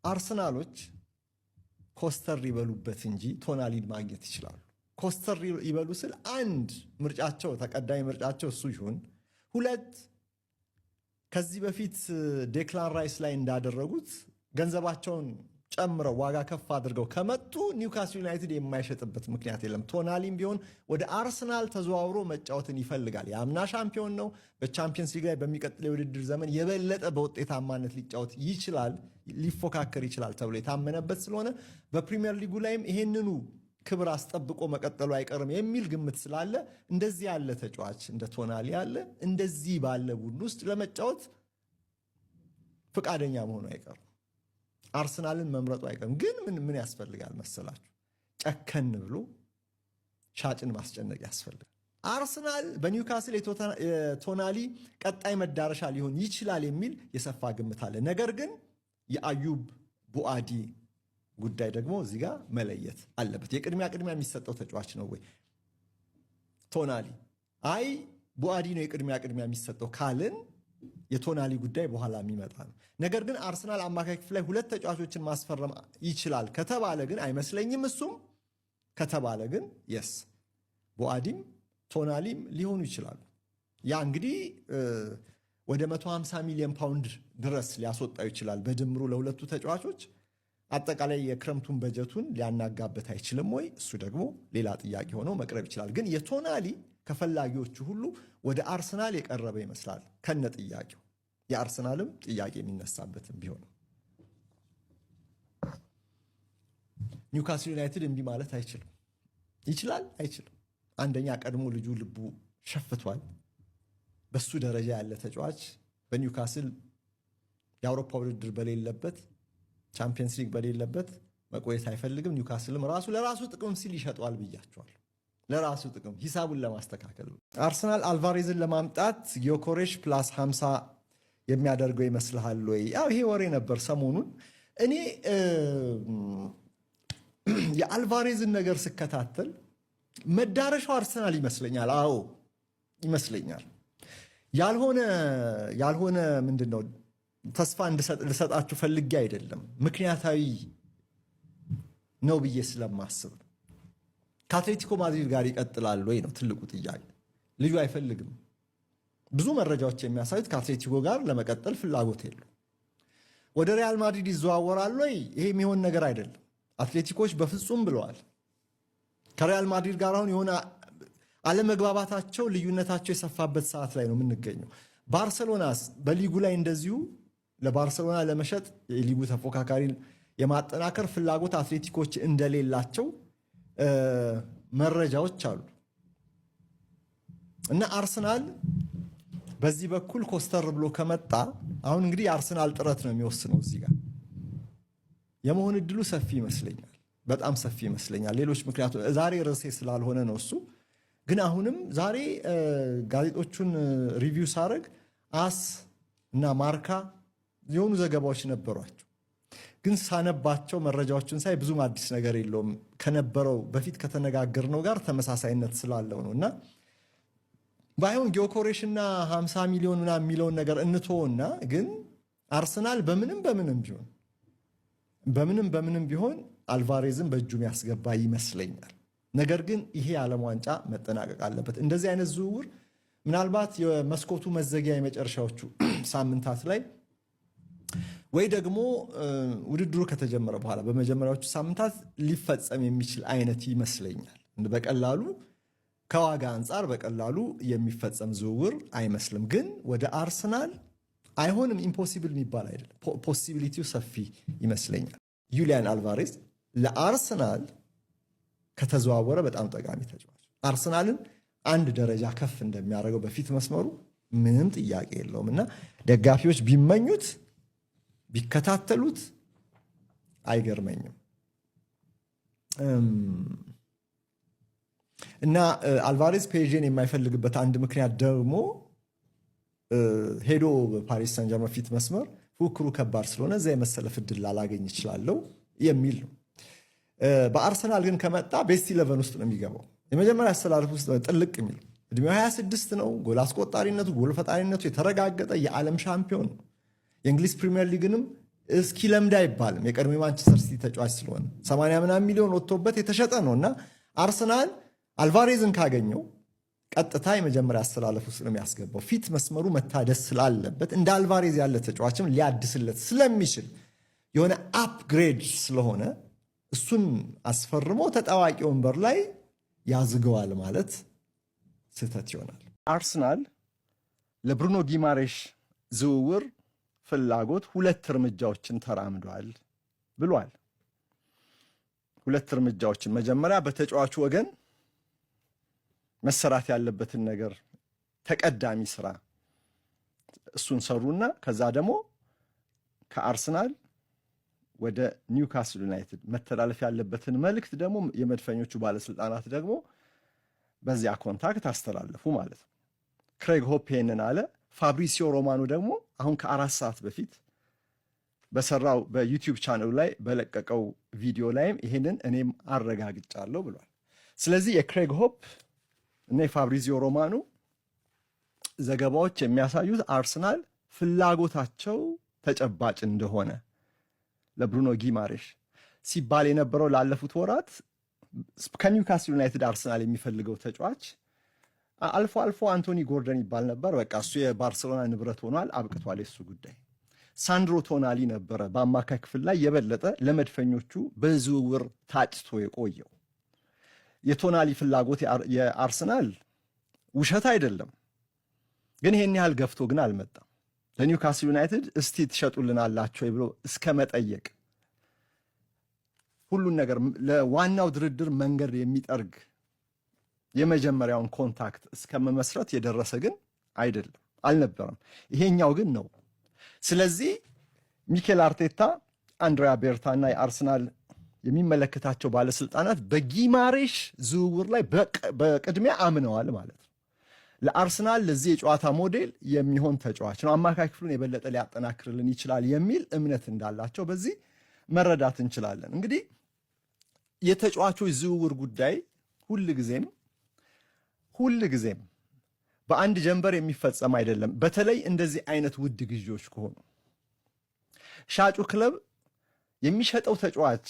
አርሰናሎች ኮስተር ይበሉበት እንጂ ቶናሊን ማግኘት ይችላሉ። ኮስተር ይበሉ ስል አንድ ምርጫቸው፣ ተቀዳሚ ምርጫቸው እሱ ይሁን፣ ሁለት ከዚህ በፊት ዴክላን ራይስ ላይ እንዳደረጉት ገንዘባቸውን ጨምረው ዋጋ ከፍ አድርገው ከመጡ ኒውካስል ዩናይትድ የማይሸጥበት ምክንያት የለም። ቶናሊም ቢሆን ወደ አርሰናል ተዘዋውሮ መጫወትን ይፈልጋል። የአምና ሻምፒዮን ነው። በቻምፒየንስ ሊግ ላይ በሚቀጥለው የውድድር ዘመን የበለጠ በውጤታማነት ሊጫወት ይችላል፣ ሊፎካከር ይችላል ተብሎ የታመነበት ስለሆነ በፕሪሚየር ሊጉ ላይም ይሄንኑ ክብር አስጠብቆ መቀጠሉ አይቀርም የሚል ግምት ስላለ እንደዚህ ያለ ተጫዋች፣ እንደ ቶናሊ ያለ፣ እንደዚህ ባለ ቡድን ውስጥ ለመጫወት ፈቃደኛ መሆኑ አይቀርም። አርሰናልን መምረጡ አይቀርም። ግን ምን ምን ያስፈልጋል መሰላችሁ? ጨከን ብሎ ሻጭን ማስጨነቅ ያስፈልጋል። አርሰናል በኒውካስል የቶናሊ ቀጣይ መዳረሻ ሊሆን ይችላል የሚል የሰፋ ግምት አለ። ነገር ግን የአዩብ ቡአዲ ጉዳይ ደግሞ እዚህ ጋር መለየት አለበት። የቅድሚያ ቅድሚያ የሚሰጠው ተጫዋች ነው ወይ ቶናሊ? አይ፣ ቡአዲ ነው የቅድሚያ ቅድሚያ የሚሰጠው ካልን የቶናሊ ጉዳይ በኋላ የሚመጣ ነው። ነገር ግን አርሰናል አማካይ ክፍል ላይ ሁለት ተጫዋቾችን ማስፈረም ይችላል ከተባለ ግን፣ አይመስለኝም። እሱም ከተባለ ግን yes፣ ቡአዲም ቶናሊም ሊሆኑ ይችላሉ። ያ እንግዲህ ወደ 150 ሚሊዮን ፓውንድ ድረስ ሊያስወጣው ይችላል። በድምሩ ለሁለቱ ተጫዋቾች አጠቃላይ የክረምቱን በጀቱን ሊያናጋበት አይችልም ወይ? እሱ ደግሞ ሌላ ጥያቄ ሆኖ መቅረብ ይችላል። ግን የቶናሊ ከፈላጊዎቹ ሁሉ ወደ አርሰናል የቀረበ ይመስላል ከነ ጥያቄው፣ የአርሰናልም ጥያቄ የሚነሳበትም ቢሆንም ኒውካስል ዩናይትድ እምቢ ማለት አይችልም። ይችላል? አይችልም። አንደኛ ቀድሞ ልጁ ልቡ ሸፍቷል። በሱ ደረጃ ያለ ተጫዋች በኒውካስል የአውሮፓ ውድድር በሌለበት፣ ቻምፒየንስ ሊግ በሌለበት መቆየት አይፈልግም። ኒውካስልም ራሱ ለራሱ ጥቅም ሲል ይሸጠዋል ብያቸዋል። ለራሱ ጥቅም ሂሳቡን ለማስተካከል አርሰናል አልቫሬዝን ለማምጣት ጊዮኮሬሽ plus 50 የሚያደርገው ይመስልሃል ወይ? ያው ይሄ ወሬ ነበር ሰሞኑን። እኔ የአልቫሬዝን ነገር ስከታተል መዳረሻው አርሰናል ይመስለኛል። አዎ፣ ይመስለኛል። ያልሆነ ያልሆነ ምንድን ነው ተስፋ ልሰጣችሁ ፈልጌ አይደለም፣ ምክንያታዊ ነው ብዬ ስለማስብ ነው። ከአትሌቲኮ ማድሪድ ጋር ይቀጥላል ወይ ነው ትልቁ ጥያቄ። ልጁ አይፈልግም። ብዙ መረጃዎች የሚያሳዩት ከአትሌቲኮ ጋር ለመቀጠል ፍላጎት የለው። ወደ ሪያል ማድሪድ ይዘዋወራል ወይ? ይሄ የሚሆን ነገር አይደለም። አትሌቲኮች በፍጹም ብለዋል። ከሪያል ማድሪድ ጋር አሁን የሆነ አለመግባባታቸው፣ ልዩነታቸው የሰፋበት ሰዓት ላይ ነው የምንገኘው። ባርሰሎናስ በሊጉ ላይ እንደዚሁ ለባርሰሎና ለመሸጥ፣ የሊጉ ተፎካካሪ የማጠናከር ፍላጎት አትሌቲኮች እንደሌላቸው መረጃዎች አሉ። እና አርሰናል በዚህ በኩል ኮስተር ብሎ ከመጣ፣ አሁን እንግዲህ የአርሰናል ጥረት ነው የሚወስነው፣ እዚህ ጋር የመሆን እድሉ ሰፊ ይመስለኛል። በጣም ሰፊ ይመስለኛል። ሌሎች ምክንያቱ ዛሬ ርዕሴ ስላልሆነ ነው እሱ። ግን አሁንም ዛሬ ጋዜጦቹን review ሳደርግ አስ እና ማርካ የሆኑ ዘገባዎች ነበሯቸው። ግን ሳነባቸው፣ መረጃዎችን ሳይ ብዙም አዲስ ነገር የለውም፣ ከነበረው በፊት ከተነጋገርነው ጋር ተመሳሳይነት ስላለው ነው። እና ባይሆን ጊዮኮሬሽ እና 50 ሚሊዮን ምናምን የሚለውን ነገር እንተወውና ግን አርሰናል በምንም በምንም ቢሆን አልቫሬዝን በእጁ የሚያስገባ ይመስለኛል። ነገር ግን ይሄ የዓለም ዋንጫ መጠናቀቅ አለበት። እንደዚህ አይነት ዝውውር ምናልባት የመስኮቱ መዘጊያ የመጨረሻዎቹ ሳምንታት ላይ ወይ ደግሞ ውድድሩ ከተጀመረ በኋላ በመጀመሪያዎቹ ሳምንታት ሊፈጸም የሚችል አይነት ይመስለኛል። በቀላሉ ከዋጋ አንጻር በቀላሉ የሚፈጸም ዝውውር አይመስልም። ግን ወደ አርሰናል አይሆንም፣ impossible የሚባል አይደለም። Possibility ው ሰፊ ይመስለኛል። ዩሊያን አልቫሬዝ ለአርሰናል ከተዘዋወረ በጣም ጠቃሚ ተጫዋች፣ አርሰናልን አንድ ደረጃ ከፍ እንደሚያደርገው በፊት መስመሩ ምንም ጥያቄ የለውም እና ደጋፊዎች ቢመኙት፣ ቢከታተሉት አይገርመኝም። እና አልቫሬዝ ፔዤን የማይፈልግበት አንድ ምክንያት ደግሞ ሄዶ በፓሪስ ሰን ፊት መስመር ፉክክሩ ከባድ ስለሆነ እዚያ የመሰለፍ ዕድል ላላገኝ እችላለሁ የሚል ነው። በአርሰናል ግን ከመጣ best 11 ውስጥ ነው የሚገባው። የመጀመሪያ አሰላለፍ ውስጥ ጥልቅ የሚል፣ እድሜው 26 ነው። ጎል አስቆጣሪነቱ፣ ጎል ፈጣሪነቱ የተረጋገጠ የዓለም ሻምፒዮን ነው። የእንግሊዝ ፕሪሚየር ሊግንም እስኪ ለምድ አይባልም። የቀድሞ የማንቸስተር ሲቲ ተጫዋች ስለሆነ 80 ምናምን ሚሊዮን ወጥቶበት የተሸጠ ነው እና አርሰናል አልቫሬዝን ካገኘው ቀጥታ የመጀመሪያ አሰላለፍ ውስጥ ነው የሚያስገባው። ፊት መስመሩ መታደስ ስላለበት እንደ አልቫሬዝ ያለ ተጫዋችም ሊያድስለት ስለሚችል የሆነ upgrade ስለሆነ እሱን አስፈርሞ ተጠባባቂ ወንበር ላይ ያዝገዋል ማለት ስህተት ይሆናል። አርሰናል ለብሩኖ ጊማሬሽ ዝውውር ፍላጎት ሁለት እርምጃዎችን ተራምዷል ብሏል። ሁለት እርምጃዎችን፣ መጀመሪያ በተጫዋቹ ወገን መሰራት ያለበትን ነገር ተቀዳሚ ስራ እሱን ሰሩና ከዛ ደግሞ ከአርሰናል ወደ ኒውካስል ዩናይትድ መተላለፍ ያለበትን መልእክት ደግሞ የመድፈኞቹ ባለስልጣናት ደግሞ በዚያ contact አስተላለፉ ማለት ነው። ክሬግ ሆፕ ይሄንን አለ። ፋብሪሲዮ ሮማኖ ደግሞ አሁን ከ4 ሰዓት በፊት በሰራው በዩቲዩብ ቻናሉ ላይ በለቀቀው ቪዲዮ ላይም ይሄንን እኔም አረጋግጫለሁ ብሏል። ስለዚህ የክሬግ ሆፕ እና የፋብሪዚዮ ሮማኖ ዘገባዎች የሚያሳዩት አርሰናል ፍላጎታቸው ተጨባጭ እንደሆነ፣ ለብሩኖ ጊማሬሽ ሲባል የነበረው ላለፉት ወራት ከኒውካስል ዩናይትድ አርሰናል የሚፈልገው ተጫዋች አልፎ አልፎ አንቶኒ ጎርደን ይባል ነበር። በቃ እሱ የባርሰሎና ንብረት ሆኗል፣ አብቅቷል የሱ ጉዳይ። ሳንድሮ ቶናሊ ነበረ በአማካይ ክፍል ላይ የበለጠ ለመድፈኞቹ በዝውውር ታጭቶ የቆየው። የቶናሊ ፍላጎት የአርሰናል ውሸት አይደለም፣ ግን ይሄን ያህል ገፍቶ ግን አልመጣም። ለኒውካስል ዩናይትድ እስቲ ትሸጡልናላችሁ ብሎ እስከ መጠየቅ፣ ሁሉን ነገር ለዋናው ድርድር መንገድ የሚጠርግ የመጀመሪያውን contact እስከ መመስረት የደረሰ ግን አይደለም፣ አልነበረም። ይሄኛው ግን ነው። ስለዚህ ሚኬል አርቴታ፣ አንድሪያ ቤርታ እና የአርሰናል የሚመለከታቸው ባለስልጣናት በጊማሬሽ ዝውውር ላይ በቅድሚያ አምነዋል ማለት ነው። ለአርሰናል ለዚህ የጨዋታ ሞዴል የሚሆን ተጫዋች ነው፣ አማካይ ክፍሉን የበለጠ ሊያጠናክርልን ይችላል የሚል እምነት እንዳላቸው በዚህ መረዳት እንችላለን። እንግዲህ የተጫዋቾች ዝውውር ጉዳይ ሁል ጊዜም ሁል ጊዜም በአንድ ጀንበር የሚፈጸም አይደለም። በተለይ እንደዚህ አይነት ውድ ግዢዎች ከሆኑ ሻጩ ክለብ የሚሸጠው ተጫዋች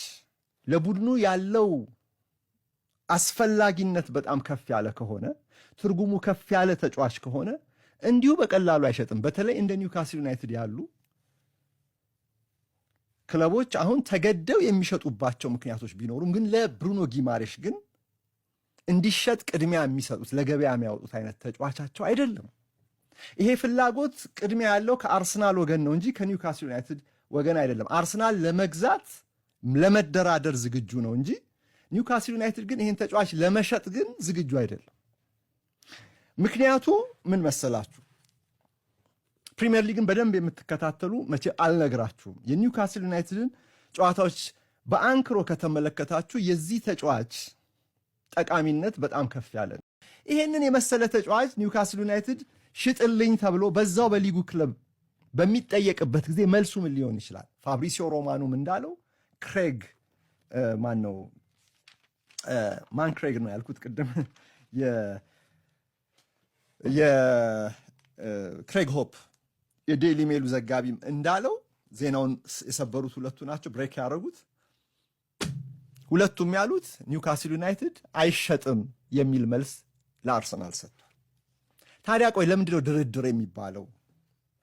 ለቡድኑ ያለው አስፈላጊነት በጣም ከፍ ያለ ከሆነ፣ ትርጉሙ ከፍ ያለ ተጫዋች ከሆነ እንዲሁ በቀላሉ አይሸጥም። በተለይ እንደ ኒውካስል ዩናይትድ ያሉ ክለቦች አሁን ተገደው የሚሸጡባቸው ምክንያቶች ቢኖሩም ግን ለብሩኖ ጊማሬሽ ግን እንዲሸጥ ቅድሚያ የሚሰጡት፣ ለገበያ የሚያወጡት አይነት ተጫዋቻቸው አይደለም። ይሄ ፍላጎት ቅድሚያ ያለው ከአርሰናል ወገን ነው እንጂ ከኒውካስል ዩናይትድ ወገን አይደለም። አርሰናል ለመግዛት ለመደራደር ዝግጁ ነው እንጂ ኒውካስል ዩናይትድ ግን ይህን ተጫዋች ለመሸጥ ግን ዝግጁ አይደለም። ምክንያቱ ምን መሰላችሁ? ፕሪሚየር ሊግን በደንብ የምትከታተሉ መቼ አልነግራችሁም። የኒውካስል ዩናይትድን ጨዋታዎች በአንክሮ ከተመለከታችሁ የዚህ ተጫዋች ጠቃሚነት በጣም ከፍ ያለ ነው። ይሄንን የመሰለ ተጫዋች ኒውካስል ዩናይትድ ሽጥልኝ ተብሎ በዛው በሊጉ ክለብ በሚጠየቅበት ጊዜ መልሱ ምን ሊሆን ይችላል? ፋብሪሲዮ ሮማኖም እንዳለው፣ ክሬግ ማን ነው፣ ማን ክሬግ ነው ያልኩት ቅድም፣ የክሬግ ሆፕ የዴይሊ ሜሉ ዘጋቢም እንዳለው፣ ዜናውን የሰበሩት ሁለቱ ናቸው፣ break ያደረጉት ሁለቱም ያሉት ኒውካስል ዩናይትድ አይሸጥም የሚል መልስ ለአርሰናል ሰጥቷል። ታዲያ ቆይ ለምንድነው ድርድር የሚባለው?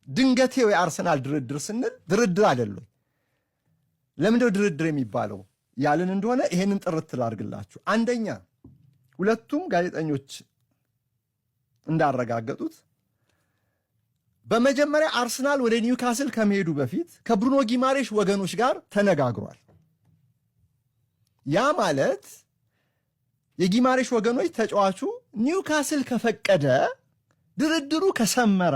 ድንገቴው የአርሰናል ድርድር ስንል ድርድር አይደለም። ለምንድነው ድርድር የሚባለው ያልን እንደሆነ ይሄንን ጥርት ላድርግላችሁ። አንደኛ ሁለቱም ጋዜጠኞች እንዳረጋገጡት በመጀመሪያ አርሰናል ወደ ኒውካስል ከመሄዱ በፊት ከብሩኖ ጊማሬሽ ወገኖች ጋር ተነጋግሯል። ያ ማለት የጊማሬሽ ወገኖች ተጫዋቹ ኒውካስል ከፈቀደ፣ ድርድሩ ከሰመረ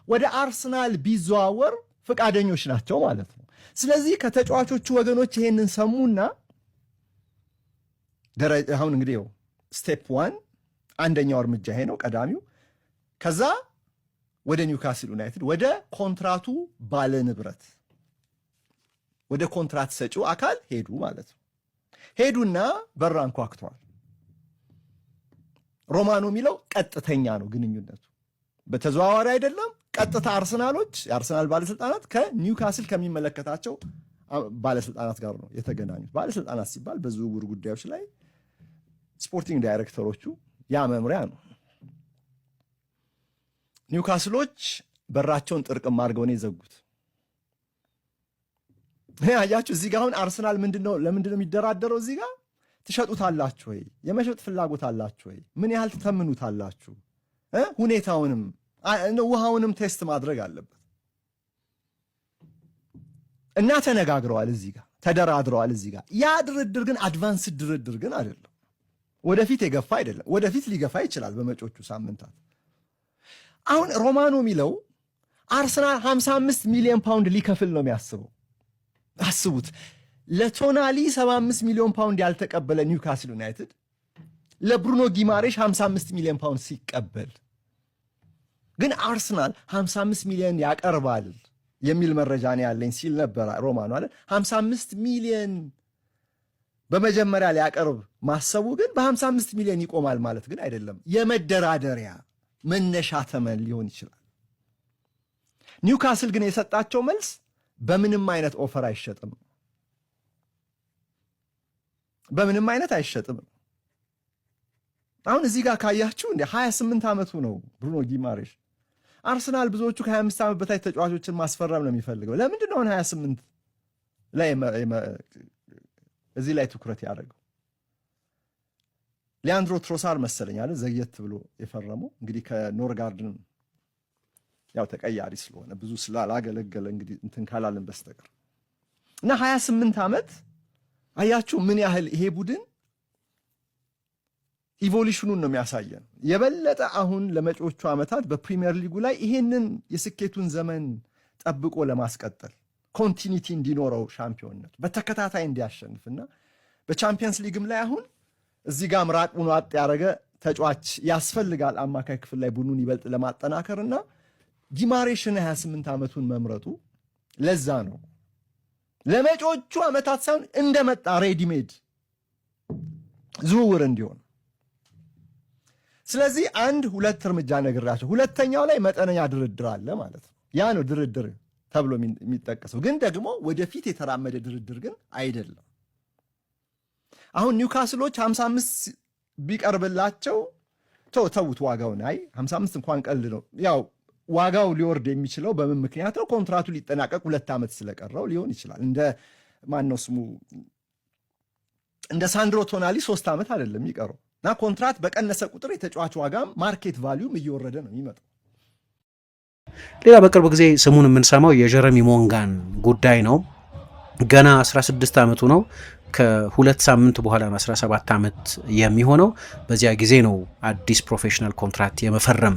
ወደ አርሰናል ቢዘዋወር ፈቃደኞች ናቸው ማለት ነው። ስለዚህ ከተጫዋቾቹ ወገኖች ይሄንን ሰሙና አሁን እንግዲህ step one አንደኛው እርምጃ ይሄ ነው ቀዳሚው። ከዛ ወደ ኒውካስል ዩናይትድ ወደ ኮንትራቱ ባለ ንብረት፣ ወደ ኮንትራት ሰጪው አካል ሄዱ ማለት ነው። ሄዱና በር አንኳኩተዋል። ሮማኖ የሚለው ቀጥተኛ ነው ግንኙነቱ፣ በተዘዋዋሪ አይደለም፣ ቀጥታ አርሰናሎች፣ የአርሰናል ባለስልጣናት ከኒውካስል ከሚመለከታቸው ባለስልጣናት ጋር ነው የተገናኙት። ባለስልጣናት ሲባል በዝውውር ጉዳዮች ላይ sporting ዳይሬክተሮቹ፣ ያ መምሪያ ነው። ኒውካስሎች በራቸውን ጥርቅም አድርገው ነው የዘጉት። አያችሁ፣ እዚህ ጋር አሁን አርሰናል ምንድነው ለምንድነው የሚደራደረው? እዚህ ጋር ትሸጡታላችሁ ወይ? የመሸጥ ፍላጎት አላችሁ ወይ? ምን ያህል ትተምኑታላችሁ? ሁኔታውንም ውሃውንም test ማድረግ አለበት እና ተነጋግረዋል። እዚህ ጋር ተደራድረዋል። እዚህ ጋር ያ ድርድር ግን advanced ድርድር ግን አይደለም። ወደፊት የገፋ አይደለም። ወደፊት ሊገፋ ይችላል በመጪዎቹ ሳምንታት። አሁን ሮማኖ የሚለው አርሰናል 55 ሚሊዮን ፓውንድ ሊከፍል ነው የሚያስበው። አስቡት፣ ለቶናሊ 75 ሚሊዮን ፓውንድ ያልተቀበለ ኒውካስል ዩናይትድ ለብሩኖ ጊማሬሽ 55 ሚሊዮን ፓውንድ ሲቀበል፣ ግን አርሰናል 55 ሚሊዮን ያቀርባል የሚል መረጃ ነው ያለኝ ሲል ነበር ሮማኖ አለ። 55 ሚሊዮን በመጀመሪያ ሊያቀርብ ማሰቡ ግን በ55 ሚሊዮን ይቆማል ማለት ግን አይደለም። የመደራደሪያ መነሻ ተመን ሊሆን ይችላል። ኒውካስል ግን የሰጣቸው መልስ በምንም አይነት offer አይሸጥም፣ በምንም አይነት አይሸጥም። አሁን እዚህ ጋር ካያችሁ እንደ 28 ዓመቱ ነው ብሩኖ ጊማሬሽ። አርሰናል ብዙዎቹ ከ25 ዓመት በታች ተጫዋቾችን ማስፈረም ነው የሚፈልገው። ለምንድን ነው አሁን 28 ላይ እዚህ ላይ ትኩረት ያደረገው? ሊያንድሮ ትሮሳር መሰለኝ አለ ዘግየት ብሎ የፈረመው፣ እንግዲህ ከኖርጋርድን ያው ተቀያሪ ስለሆነ፣ ብዙ ስላላገለገለ እንግዲህ እንትን ካላልን በስተቀር። እና 28 ዓመት፣ አያችሁ ምን ያህል ይሄ ቡድን evolution ኑን ነው የሚያሳየን። የበለጠ አሁን ለመጪዎቹ ዓመታት በፕሪሚየር ሊጉ ላይ ይሄንን የስኬቱን ዘመን ጠብቆ ለማስቀጠል፣ continuity እንዲኖረው፣ ሻምፒዮንነቱ በተከታታይ እንዲያሸንፍና በቻምፒየንስ ሊግም ላይ አሁን እዚህ ጋር ምራቁን ዋጥ ያደረገ ተጫዋች ያስፈልጋል አማካይ ክፍል ላይ ቡድኑን ይበልጥ ለማጠናከር። እና ጊማሬሽን 28 ዓመቱን መምረጡ ለዛ ነው። ለመጪዎቹ ዓመታት ሳይሆን እንደመጣ ready made ዝውውር እንዲሆን። ስለዚህ አንድ ሁለት እርምጃ ነግራቸው፣ ሁለተኛው ላይ መጠነኛ ድርድር አለ ማለት ነው። ያ ነው ድርድር ተብሎ የሚጠቀሰው፣ ግን ደግሞ ወደፊት የተራመደ ድርድር ግን አይደለም። አሁን ኒውካስሎች 55 ቢቀርብላቸው ተውት ዋጋውን፣ አይ 55 እንኳን ቀልድ ነው። ያው ዋጋው ሊወርድ የሚችለው በምን ምክንያት ነው? ኮንትራቱ ሊጠናቀቅ 2 ዓመት ስለቀረው ሊሆን ይችላል። እንደ ማነው ስሙ፣ እንደ ሳንድሮ ቶናሊ 3 ዓመት አይደለም የሚቀረው እና ኮንትራት በቀነሰ ቁጥር የተጫዋች ዋጋም market value ም እየወረደ ነው የሚመጣው። ሌላ በቅርብ ጊዜ ስሙን የምንሰማው የጀረሚ ሞንጋን ጉዳይ ነው። ገና 16 ዓመቱ ነው። ከ2 ሳምንት በኋላ ነው 17 ዓመት የሚሆነው። በዚያ ጊዜ ነው አዲስ professional contract የመፈረም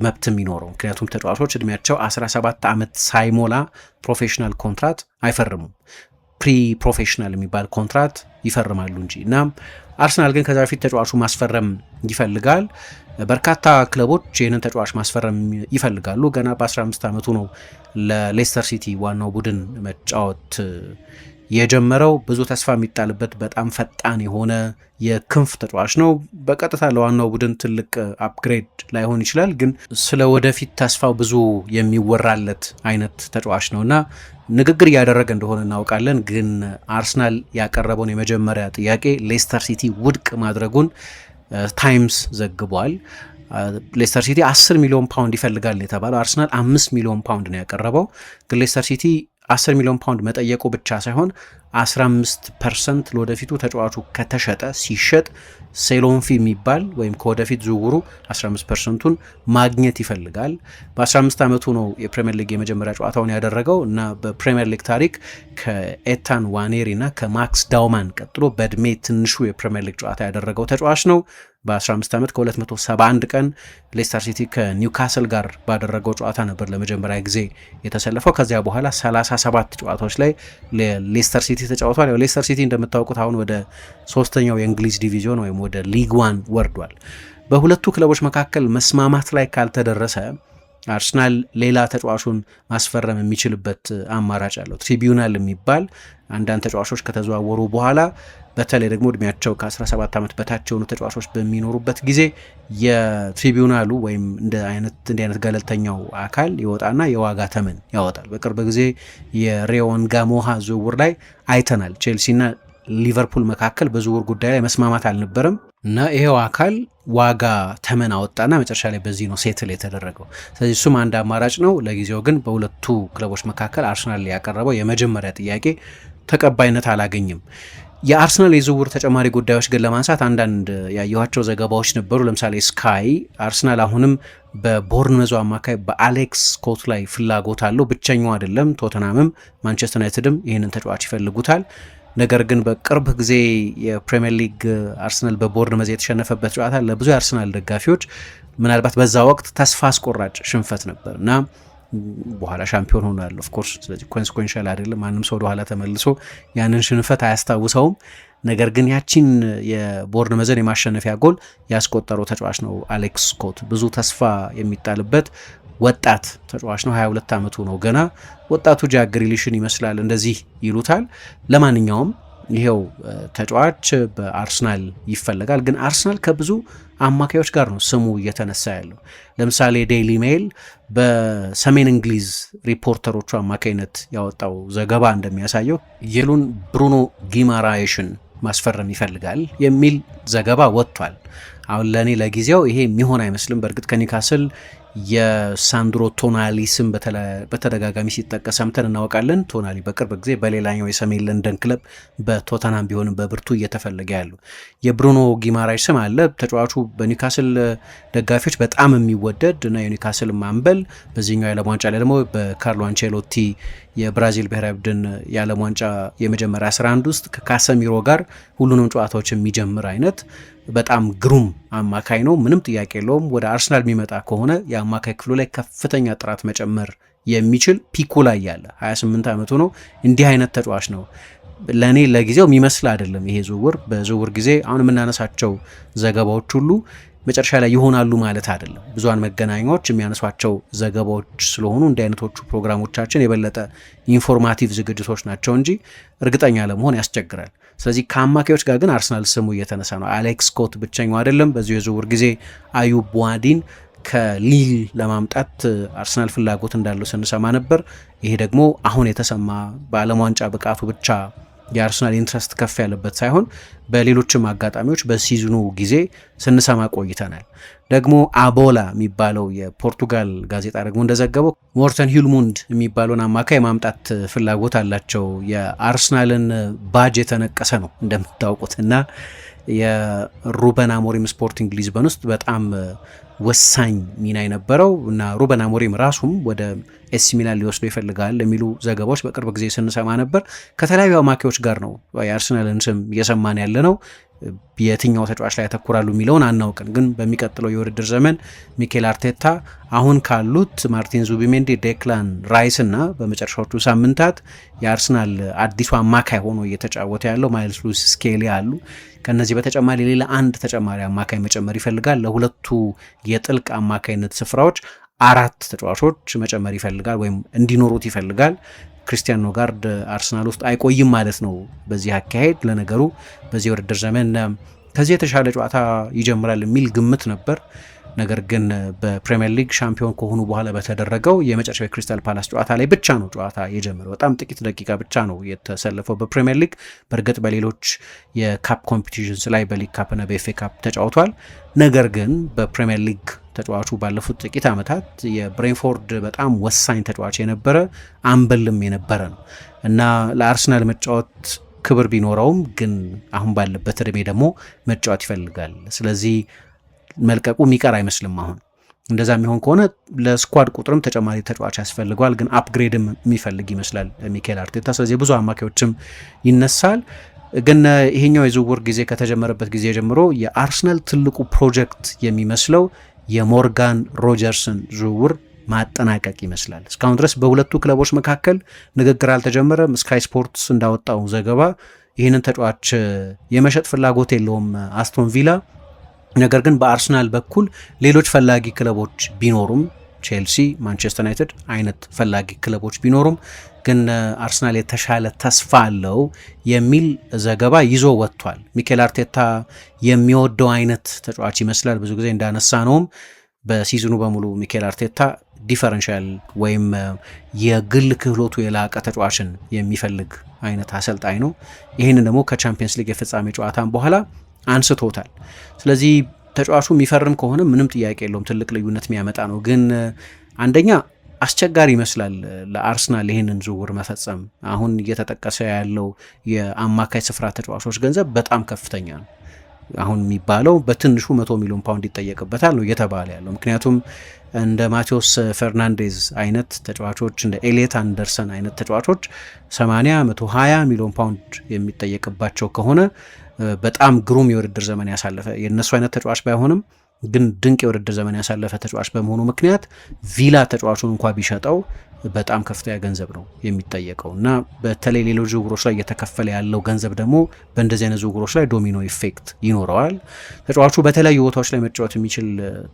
መብት የሚኖረው። ምክንያቱም ተጫዋቾች እድሜያቸው 17 ዓመት ሳይሞላ professional contract አይፈርሙም። Pre professional የሚባል ኮንትራት ይፈርማሉ እንጂ። እና አርሰናል ግን ከዛ በፊት ተጫዋቹ ማስፈረም ይፈልጋል። በርካታ ክለቦች ይህንን ተጫዋች ማስፈረም ይፈልጋሉ። ገና በ15 ዓመቱ ነው ለሌስተር ሲቲ ዋናው ቡድን መጫወት የጀመረው። ብዙ ተስፋ የሚጣልበት በጣም ፈጣን የሆነ የክንፍ ተጫዋች ነው። በቀጥታ ለዋናው ቡድን ትልቅ upgrade ላይሆን ይችላል፣ ግን ስለ ወደፊት ተስፋው ብዙ የሚወራለት አይነት ተጫዋች ነው እና ንግግር እያደረገ እንደሆነ እናውቃለን። ግን አርሰናል ያቀረበውን የመጀመሪያ ጥያቄ ሌስተር ሲቲ ውድቅ ማድረጉን ታይምስ ዘግቧል። ሌስተር ሲቲ 10 ሚሊዮን ፓውንድ ይፈልጋል የተባለው፣ አርሰናል 5 ሚሊዮን ፓውንድ ነው ያቀረበው። ግን ሌስተር ሲቲ 10 ሚሊዮን ፓውንድ መጠየቁ ብቻ ሳይሆን 15% ለወደፊቱ ተጫዋቹ ከተሸጠ፣ ሲሸጥ sell-on fee የሚባል ወይም ከወደፊት ዝውውሩ 15 percent ቱን ማግኘት ይፈልጋል። በ15 ዓመቱ ነው የፕሪምየር ሊግ የመጀመሪያ ጨዋታውን ያደረገው እና በፕሪምየር ሊግ ታሪክ ከኤታን ዋኔሪ እና ከማክስ ዳውማን ቀጥሎ በእድሜ ትንሹ የፕሪምየር ሊግ ጨዋታ ያደረገው ተጫዋች ነው። በ15 ዓመት ከ271 ቀን ሌስተር ሲቲ ከኒውካስል ጋር ባደረገው ጨዋታ ነበር ለመጀመሪያ ጊዜ የተሰለፈው። ከዚያ በኋላ 37 ጨዋታዎች ላይ ሌስተር ሲቲ ተጫውቷል። ያው ሌስተር ሲቲ እንደምታውቁት አሁን ወደ ሶስተኛው የእንግሊዝ ዲቪዚዮን ወይም ወደ ሊግ ዋን ወርዷል። በሁለቱ ክለቦች መካከል መስማማት ላይ ካልተደረሰ አርሰናል ሌላ ተጫዋቹን ማስፈረም የሚችልበት አማራጭ አለው። Tribunal የሚባል፣ አንዳንድ ተጫዋቾች ከተዘዋወሩ በኋላ በተለይ ደግሞ እድሜያቸው ከ17 ዓመት በታች የሆኑ ተጫዋቾች በሚኖሩበት ጊዜ የ tribunal ኡ ወይም እንደ አይነት ገለልተኛው አካል ይወጣና የዋጋ ተመን ያወጣል። በቅርብ ጊዜ የሪዮ ንጉሞሃ ዝውውር ላይ አይተናል። ቼልሲና ሊቨርፑል መካከል በዝውውር ጉዳይ ላይ መስማማት አልነበረም እና ይሄው አካል ዋጋ ተመን አወጣና መጨረሻ ላይ በዚህ ነው settle የተደረገው። ስለዚህ እሱም አንድ አማራጭ ነው። ለጊዜው ግን በሁለቱ ክለቦች መካከል አርሰናል ያቀረበው የመጀመሪያ ጥያቄ ተቀባይነት አላገኝም። የአርሰናል የዝውውር ተጨማሪ ጉዳዮች ግን ለማንሳት አንዳንድ ያየኋቸው ዘገባዎች ነበሩ። ለምሳሌ ስካይ አርሰናል አሁንም በቦርንመዙ አማካይ በአሌክስ ስኮት ላይ ፍላጎት አለው። ብቸኛው አይደለም። ቶተናምም ማንቸስተር ዩናይትድም ይህንን ተጫዋች ይፈልጉታል። ነገር ግን በቅርብ ጊዜ የፕሪምየር ሊግ አርሰናል በቦርንመዝ የተሸነፈበት ጨዋታ ለብዙ የአርሰናል ደጋፊዎች ምናልባት በዛ ወቅት ተስፋ አስቆራጭ ሽንፈት ነበር እና በኋላ ሻምፒዮን ሆኗል of course። ስለዚህ consequential አይደለም፣ ማንም ሰው ወደኋላ ተመልሶ ያንን ሽንፈት አያስታውሰውም። ነገር ግን ያቺን የቦርንመዝን የማሸነፊያ ጎል ያስቆጠረው ተጫዋች ነው አሌክስ ስኮት። ብዙ ተስፋ የሚጣልበት ወጣት ተጫዋች ነው። 22 ዓመቱ ነው ገና። ወጣቱ ጃክ ግሪሊሽን ይመስላል እንደዚህ ይሉታል። ለማንኛውም ይሄው ተጫዋች በአርሰናል ይፈለጋል። ግን አርሰናል ከብዙ አማካዮች ጋር ነው ስሙ እየተነሳ ያለው። ለምሳሌ ዴይሊ ሜይል በሰሜን እንግሊዝ ሪፖርተሮቹ አማካይነት ያወጣው ዘገባ እንደሚያሳየው የሉን ብሩኖ ጊማራይሽን ማስፈረም ይፈልጋል የሚል ዘገባ ወጥቷል። አሁን ለእኔ ለጊዜው ይሄ የሚሆን አይመስልም። በእርግጥ ከኒውካስል የሳንድሮ ቶናሊ ስም በተደጋጋሚ ሲጠቀስ ሰምተን እናውቃለን። ቶናሊ በቅርብ ጊዜ በሌላኛው የሰሜን ለንደን ክለብ በቶተናም ቢሆንም በብርቱ እየተፈለገ ያሉ የብሩኖ ጊማራይሽ ስም አለ። ተጫዋቹ በኒውካስል ደጋፊዎች በጣም የሚወደድ እና የኒውካስል አምበል፣ በዚህኛው የዓለም ዋንጫ ላይ ደግሞ በካርሎ አንቼሎቲ የብራዚል ብሔራዊ ቡድን የዓለም ዋንጫ የመጀመሪያ 11 ውስጥ ከካሰሚሮ ጋር ሁሉንም ጨዋታዎች የሚጀምር አይነት በጣም ግሩም አማካይ ነው። ምንም ጥያቄ የለውም። ወደ አርሰናል የሚመጣ ከሆነ የአማካይ ክፍሉ ላይ ከፍተኛ ጥራት መጨመር የሚችል peak ኡ ላይ ያለ 28 ዓመቱ ነው። እንዲህ አይነት ተጫዋች ነው። ለእኔ ለጊዜው የሚመስል አይደለም ይሄ ዝውውር። በዝውውር ጊዜ አሁን የምናነሳቸው ዘገባዎች ሁሉ መጨረሻ ላይ ይሆናሉ ማለት አይደለም። ብዙሃን መገናኛዎች የሚያነሷቸው ዘገባዎች ስለሆኑ እንዲህ አይነቶቹ ፕሮግራሞቻችን የበለጠ informative ዝግጅቶች ናቸው እንጂ እርግጠኛ ለመሆን ያስቸግራል። ስለዚህ ከአማካዮች ጋር ግን አርሰናል ስሙ እየተነሳ ነው። አሌክስ ስኮት ብቸኛው አይደለም። በዚሁ የዝውውር ጊዜ አዩብ ቡዋዲን ከሊል ለማምጣት አርሰናል ፍላጎት እንዳለው ስንሰማ ነበር። ይሄ ደግሞ አሁን የተሰማ በዓለም ዋንጫ ብቃቱ ብቻ የአርሰናል interest ከፍ ያለበት ሳይሆን በሌሎችም አጋጣሚዎች በ season ኡ ጊዜ ስንሰማ ቆይተናል። ደግሞ አቦላ የሚባለው የፖርቱጋል ጋዜጣ ደግሞ እንደዘገበው ሞርተን ሂልሙንድ የሚባለውን አማካይ ማምጣት ፍላጎት አላቸው። የአርሰናልን ባጅ የተነቀሰ ነው እንደምታውቁት እና የሩበን አሞሪም ስፖርቲንግ ሊዝበን ውስጥ በጣም ወሳኝ ሚና የነበረው እና ሩበን አሞሪም ራሱም ወደ ኤሲ ሚላን ሊወስዶ ይፈልጋል የሚሉ ዘገባዎች በቅርብ ጊዜ ስንሰማ ነበር። ከተለያዩ አማካዮች ጋር ነው የአርሰናልን ስም እየሰማን ያለ ነው። የትኛው ተጫዋች ላይ ያተኩራሉ የሚለውን አናውቅም። ግን በሚቀጥለው የውድድር ዘመን ሚኬል አርቴታ አሁን ካሉት ማርቲን ዙቢሜንዲ፣ ዴክላን ራይስ እና በመጨረሻዎቹ ሳምንታት የአርሰናል አዲሱ አማካይ ሆኖ እየተጫወተ ያለው ማይልስ ሉዊስ ስኬሊ አሉ። ከነዚህ በተጨማሪ ሌላ አንድ ተጨማሪ አማካይ መጨመር ይፈልጋል። ለሁለቱ የጥልቅ አማካይነት ስፍራዎች 4 ተጫዋቾች መጨመር ይፈልጋል ወይም እንዲኖሩት ይፈልጋል። ክርስቲያን ኖጋርድ አርሰናል ውስጥ አይቆይም ማለት ነው በዚህ አካሄድ። ለነገሩ በዚህ ውድድር ዘመን ከዚህ የተሻለ ጨዋታ ይጀምራል የሚል ግምት ነበር። ነገር ግን በፕሪሚየር ሊግ ሻምፒዮን ከሆኑ በኋላ በተደረገው የመጨረሻው የክሪስታል ፓላስ ጨዋታ ላይ ብቻ ነው ጨዋታ የጀመረው። በጣም ጥቂት ደቂቃ ብቻ ነው የተሰለፈው በፕሪሚየር ሊግ። በእርግጥ በሌሎች የ cup competitions ላይ በሊግ ካፕና በኤፍኤ ካፕ ተጫውቷል። ነገር ግን በፕሪሚየር ሊግ ተጫዋቹ ባለፉት ጥቂት ዓመታት የብሬንፎርድ በጣም ወሳኝ ተጫዋች የነበረ አምበልም የነበረ ነው እና ለአርሰናል መጫወት ክብር ቢኖረውም ግን አሁን ባለበት እድሜ ደግሞ መጫወት ይፈልጋል። ስለዚህ መልቀቁ የሚቀር አይመስልም። አሁን እንደዛ የሚሆን ከሆነ ለ squad ቁጥርም ተጨማሪ ተጫዋች ያስፈልገዋል። ግን upgrade ም የሚፈልግ ይመስላል ሚኬል አርቴታ። ስለዚህ ብዙ አማካዮችም ይነሳል። ግን ይሄኛው የዝውውር ጊዜ ከተጀመረበት ጊዜ ጀምሮ የአርሰናል ትልቁ ፕሮጀክት የሚመስለው የሞርጋን ሮጀርስን ዝውውር ማጠናቀቅ ይመስላል። እስካሁን ድረስ በሁለቱ ክለቦች መካከል ንግግር አልተጀመረም። ስካይ ስፖርትስ እንዳወጣው ዘገባ ይህንን ተጫዋች የመሸጥ ፍላጎት የለውም አስቶን ቪላ። ነገር ግን በአርሰናል በኩል ሌሎች ፈላጊ ክለቦች ቢኖሩም ቼልሲ፣ ማንቸስተር ዩናይትድ አይነት ፈላጊ ክለቦች ቢኖሩም ግን አርሰናል የተሻለ ተስፋ አለው የሚል ዘገባ ይዞ ወጥቷል። ሚኬል አርቴታ የሚወደው አይነት ተጫዋች ይመስላል። ብዙ ጊዜ እንዳነሳ ነውም በ season ኡ በሙሉ ሚኬል አርቴታ differential ወይም የግል ክህሎቱ የላቀ ተጫዋችን የሚፈልግ አይነት አሰልጣኝ ነው። ይህንን ደግሞ ከቻምፒየንስ ሊግ የፍጻሜ ጨዋታን በኋላ አንስቶታል። ስለዚህ ተጫዋቹ የሚፈርም ከሆነ ምንም ጥያቄ የለውም፣ ትልቅ ልዩነት የሚያመጣ ነው። ግን አንደኛ አስቸጋሪ ይመስላል ለአርሰናል ይህንን ዝውውር መፈጸም። አሁን እየተጠቀሰ ያለው የአማካይ ስፍራ ተጫዋቾች ገንዘብ በጣም ከፍተኛ ነው። አሁን የሚባለው በትንሹ 100 ሚሊዮን ፓውንድ ይጠየቅበታል ነው እየተባለ ያለው። ምክንያቱም እንደ ማቴዎስ ፈርናንዴዝ አይነት ተጫዋቾች፣ እንደ ኤሊየት አንደርሰን አይነት ተጫዋቾች 80፣ 120 ሚሊዮን ፓውንድ የሚጠየቅባቸው ከሆነ፣ በጣም ግሩም የውድድር ዘመን ያሳለፈ፣ የእነሱ አይነት ተጫዋች ባይሆንም ግን ድንቅ የውድድር ዘመን ያሳለፈ ተጫዋች በመሆኑ ምክንያት ቪላ ተጫዋቹን እንኳ ቢሸጠው በጣም ከፍተኛ ገንዘብ ነው የሚጠየቀው። እና በተለይ ሌሎች ዝውውሮች ላይ እየተከፈለ ያለው ገንዘብ ደግሞ በእንደዚህ አይነት ዝውውሮች ላይ domino effect ይኖረዋል። ተጫዋቹ በተለያዩ ቦታዎች ላይ መጫወት የሚችል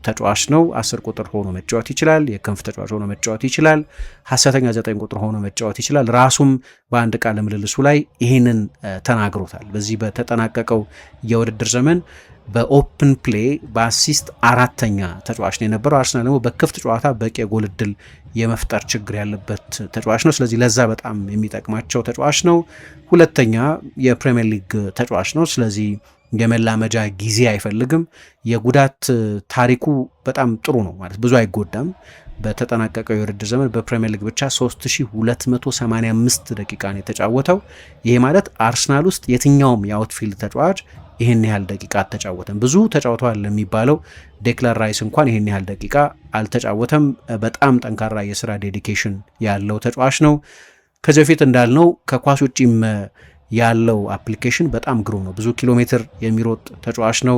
ተጫዋች ነው። 10 ቁጥር ሆኖ መጫወት ይችላል። የክንፍ ተጫዋች ሆኖ መጫወት ይችላል። ሀሰተኛ 9 ቁጥር ሆኖ መጫወት ይችላል። ራሱም በአንድ ቃለ ምልልሱ ላይ ይህንን ተናግሮታል። በዚህ በተጠናቀቀው የውድድር ዘመን በ open play በ assist አራተኛ ተጫዋች ነው የነበረው። አርሰናል ደግሞ በክፍት ጨዋታ በቂ የጎል እድል የመፍጠር ችግር ያለበት ተጫዋች ነው። ስለዚህ ለዛ በጣም የሚጠቅማቸው ተጫዋች ነው። ሁለተኛ የፕሪሚየር ሊግ ተጫዋች ነው። ስለዚህ የመላመጃ ጊዜ አይፈልግም። የጉዳት ታሪኩ በጣም ጥሩ ነው፣ ማለት ብዙ አይጎዳም። በተጠናቀቀው የውድድር ዘመን በፕሪሚየር ሊግ ብቻ 3285 ደቂቃ ነው የተጫወተው። ይሄ ማለት አርሰናል ውስጥ የትኛውም የ outfield ተጫዋች ይህን ያህል ደቂቃ አልተጫወተም። ብዙ ተጫውተዋል የሚባለው ዴክላን ራይስ እንኳን ይህን ያህል ደቂቃ አልተጫወተም። በጣም ጠንካራ የስራ dedication ያለው ተጫዋች ነው። ከዚህ በፊት እንዳልነው ከኳስ ውጭም ያለው application በጣም ግሩም ነው። ብዙ ኪሎ ሜትር የሚሮጥ ተጫዋች ነው።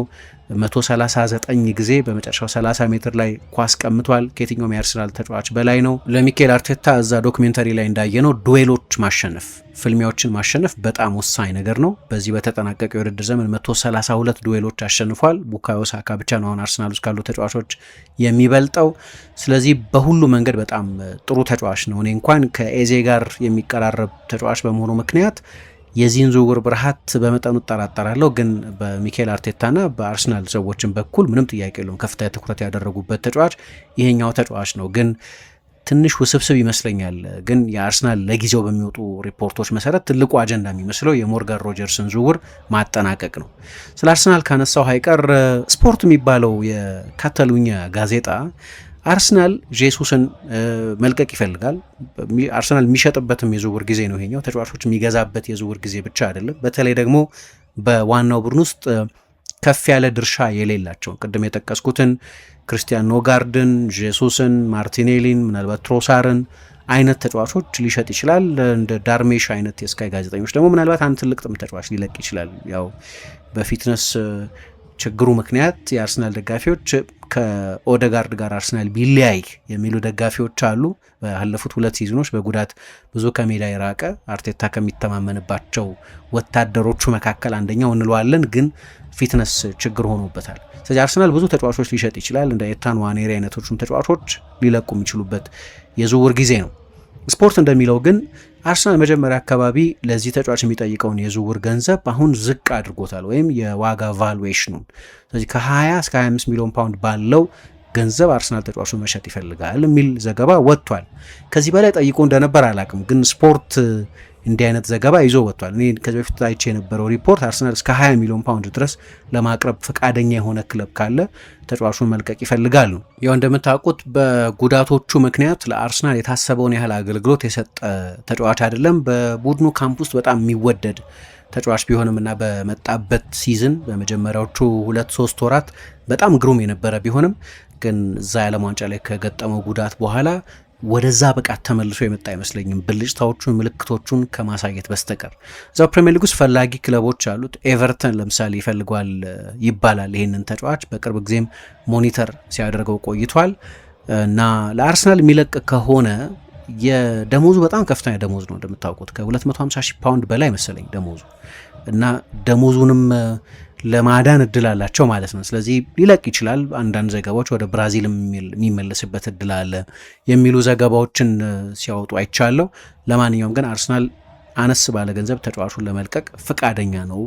139 ጊዜ በመጨረሻው 30 ሜትር ላይ ኳስ ቀምቷል። ከየትኛውም የአርሰናል ተጫዋች በላይ ነው። ለሚኬል አርቴታ እዛ documentary ላይ እንዳየነው duel ኦች ማሸነፍ፣ ፍልሚያዎችን ማሸነፍ በጣም ወሳኝ ነገር ነው። በዚህ በተጠናቀቀው የውድድር ዘመን 132 duel ኦች አሸንፏል። ቡካዮ ሳካ ብቻ ነው አሁን አርሰናል ውስጥ ካሉ ተጫዋቾች የሚበልጠው። ስለዚህ በሁሉ መንገድ በጣም ጥሩ ተጫዋች ነው። እኔ እንኳን ከኤዜ ጋር የሚቀራረብ ተጫዋች በመሆኑ ምክንያት የዚህን ዝውውር ብርሃት በመጠኑ እጠራጠራለሁ። ግን በሚኬል አርቴታና በአርሰናል ሰዎችን በኩል ምንም ጥያቄ የለውም፣ ከፍተኛ ትኩረት ያደረጉበት ተጫዋች ይሄኛው ተጫዋች ነው። ግን ትንሽ ውስብስብ ይመስለኛል። ግን የአርሰናል ለጊዜው በሚወጡ ሪፖርቶች መሰረት ትልቁ አጀንዳ የሚመስለው የሞርጋን ሮጀርስን ዝውውር ማጠናቀቅ ነው። ስለ አርሰናል ካነሳው አይቀር ስፖርት የሚባለው የካታሉኛ ጋዜጣ አርሰናል ጄሱስን መልቀቅ ይፈልጋል። አርሰናል የሚሸጥበትም የዝውውር ጊዜ ነው ይሄኛው። ተጫዋቾች የሚገዛበት የዝውውር ጊዜ ብቻ አይደለም። በተለይ ደግሞ በዋናው ቡድን ውስጥ ከፍ ያለ ድርሻ የሌላቸውን ቅድም የጠቀስኩትን ክርስቲያን ኖጋርድን፣ ጄሱስን፣ ማርቲኔሊን፣ ምናልባት ትሮሳርን አይነት ተጫዋቾች ሊሸጥ ይችላል። እንደ ዳርሜሽ አይነት የስካይ ጋዜጠኞች ደግሞ ምናልባት አንድ ትልቅ ጥም ተጫዋች ሊለቅ ይችላል። ያው በ fitness ችግሩ ምክንያት የአርሰናል ደጋፊዎች ከኦደጋርድ ጋር አርሰናል ቢለያይ የሚሉ ደጋፊዎች አሉ። ባለፉት ሁለት season ኦች በጉዳት ብዙ ከሜዳ የራቀ፣ አርቴታ ከሚተማመንባቸው ወታደሮቹ መካከል አንደኛው እንለዋለን፣ ግን fitness ችግር ሆኖበታል። ስለዚህ አርሰናል ብዙ ተጫዋቾች ሊሸጥ ይችላል። እንደ ኤታን ዋኔሪ አይነቶቹም ተጫዋቾች ሊለቁ የሚችሉበት የዝውውር ጊዜ ነው። ስፖርት እንደሚለው ግን አርሰናል መጀመሪያ አካባቢ ለዚህ ተጫዋች የሚጠይቀውን የዝውውር ገንዘብ አሁን ዝቅ አድርጎታል፣ ወይም የዋጋ valuation ኑን። ስለዚህ ከ20 እስከ 25 ሚሊዮን ፓውንድ ባለው ገንዘብ አርሰናል ተጫዋቹን መሸጥ ይፈልጋል የሚል ዘገባ ወጥቷል። ከዚህ በላይ ጠይቆ እንደነበር አላቅም፣ ግን ስፖርት እንዲህ አይነት ዘገባ ይዞ ወጥቷል። እኔ ከዚህ በፊት አይቼ የነበረው ሪፖርት አርሰናል እስከ 20 ሚሊዮን ፓውንድ ድረስ ለማቅረብ ፈቃደኛ የሆነ ክለብ ካለ ተጫዋቹን መልቀቅ ይፈልጋል ነው። ያው እንደምታውቁት በጉዳቶቹ ምክንያት ለአርሰናል የታሰበውን ያህል አገልግሎት የሰጠ ተጫዋች አይደለም። በቡድኑ ካምፕ ውስጥ በጣም የሚወደድ ተጫዋች ቢሆንም እና በመጣበት season በመጀመሪያዎቹ 2-3 ወራት በጣም ግሩም የነበረ ቢሆንም ግን እዛ የዓለም ዋንጫ ላይ ከገጠመው ጉዳት በኋላ ወደዛ ብቃት ተመልሶ የመጣ አይመስለኝም፣ ብልጭታዎቹን ምልክቶቹን ከማሳየት በስተቀር። እዛው ፕሪሚየር ሊግ ውስጥ ፈላጊ ክለቦች አሉት። ኤቨርተን ለምሳሌ ይፈልገዋል ይባላል ይህንን ተጫዋች። በቅርብ ጊዜም monitor ሲያደርገው ቆይቷል እና ለአርሰናል የሚለቅ ከሆነ የደሞዙ በጣም ከፍተኛ ደሞዝ ነው፣ እንደምታውቁት ከ250 ሺህ ፓውንድ በላይ መሰለኝ ደሞዙ። እና ደሞዙንም ለማዳን እድል አላቸው ማለት ነው። ስለዚህ ሊለቅ ይችላል። አንዳንድ ዘገባዎች ወደ ብራዚል የሚመለስበት እድል አለ የሚሉ ዘገባዎችን ሲያወጡ አይቻለሁ። ለማንኛውም ግን አርሰናል አነስ ባለ ገንዘብ ተጫዋቹን ለመልቀቅ ፈቃደኛ ነው።